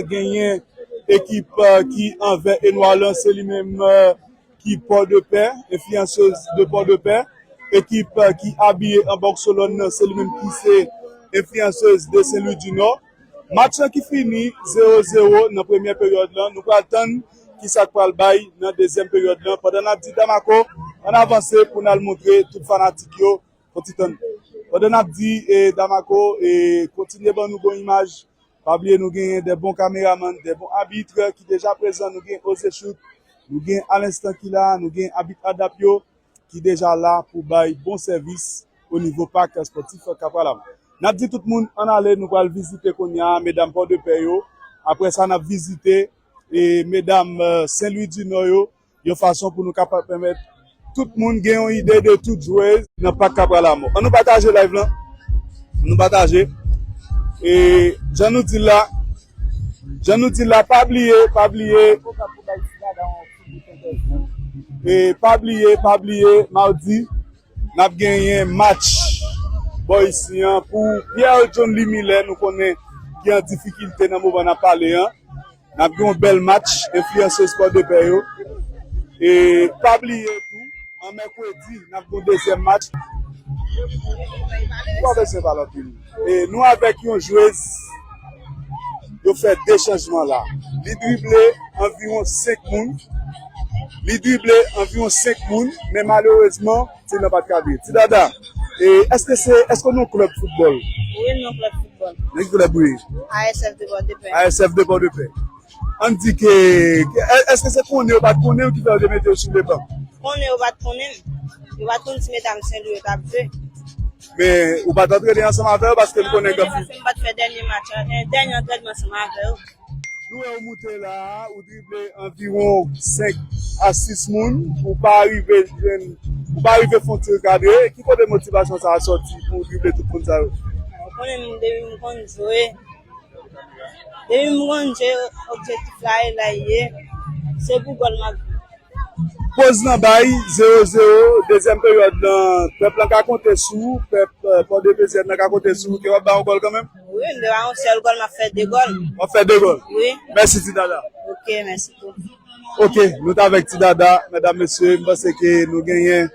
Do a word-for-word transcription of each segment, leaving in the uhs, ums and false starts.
Genyen ekip eh, ki an vè e nwa lan, se li menm eh, ki Pòdepè, enfliyansez de Pòdepè. Ekip eh, ki abiye an bòksolòn nan, se li menm ki se enfliyansez de Sen Lwi di Nò. Match lan ki fini zewo zewo nan premyè peryòd lan, nou pral tann ki sa k pral bay nan dezyèm peryòd lan. Pandan n ap di Damako, ann avanse pou n al montre tout fanatik yo. Fò ti tann. Pandan n ap di eh, Damako, eh, kontinye ban nou bon imaj. Pa bliye nou genyen de bon kameramann, de bon abit ki deja prezan. Nou gen Oze Chout, nou gen Alenstan ki la, nou gen abit Adap yo ki deja la pou bay bon sèvis o nivo pak espòtif Kapwalaman. N ap di tout moun ann ale, nou pral vizite kounye a medam Pòdepè yo. Apre sa, n ap vizite eh, medam eh, Sen Lwi di Nò yo, yon fason pou nou kapab pèmèt tout moun gen yon ide de tout jwez nan pak Kapwalaman. Ann nou pataje live lan. Nou pataje. E jan nou di l la, jan nou di l la, pa bliye, pa bliye. E pa bliye, pa bliye, mawdi, n ap genyen match bò isi an pou Pierre John Limilè, nou konnen ki an difikilte nan moman n ap pale an. N ap gen yon bèl match, enfliyansez Pòdepè yo. E pa bliye tou, an mèkredi, n ap gen yon dezyèm match. Ou pa bezwen pale anpil. E nou avèk yon jwez, yo fè de chanjman la. Li drible anviwon senk moun. Li drible anviwon senk moun, men malerezman, ti nan pa t kadre. Ti Dada, e èske se, èske w nan klèb foutbòl? Wi, m nan klèb foutbòl. Nan ki klèb ou ye? A S F de Pòdepè. A S F de Pòdepè. Ann di ke, ke- è- èske se konnen yo pa t konnen w ki fè yo te mete yo sou le ban? Konnen yo pa t konnen m. Yo pa t konn si medam Sen Lwi yo t ap jwe. Men ou pa t antrene ansanm avè yo paske m konnen Antrene kanpe. Paske m pa t fè dènye match, an- dènye antrènman ansanm avè yo. Nou wè ou moute la, ou drible anviwon senk a sis moun, ou pa rive jwenn, ou pa rive fè yon ti kadre. Ki kote motivasyon sa a sòti pou w drible tout moun sa yo? Ou konnen m depi m konn jwe, depi m konn jwe, objektif la e la l ye. Se pou gòl m ap jwe. Poz nan bay, zewo zewo, dezyèm peryòd lan, pèp lan ka konte sou ou, pèp eh, Pòdepesyen nan ka konte sou ou, ke w ap bay yon gòl kanmenm? Wi, m te bay yon sèl gòl, m ap fè de gòl. W ap fè de gòl? Wi. Mèsi, Ti Dada. Ok, mèsi tou. Ok, nou t avèk Ti Dada, medam, mesye, m panse ke nou genyen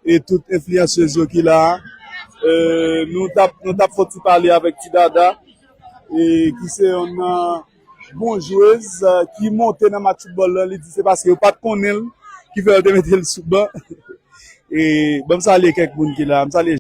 e tout enfliyansez yo ki la a. Eh, nou t ap, nou t ap fè yon ti pale avèk Ti Dada, e ki se yon nan bon jwez eh, ki monte nan match foutbòl lan, li di se paske yo pa t konnen l ki fè yo te mete l sou ban. E ban m salye kèk moun ki la, m salye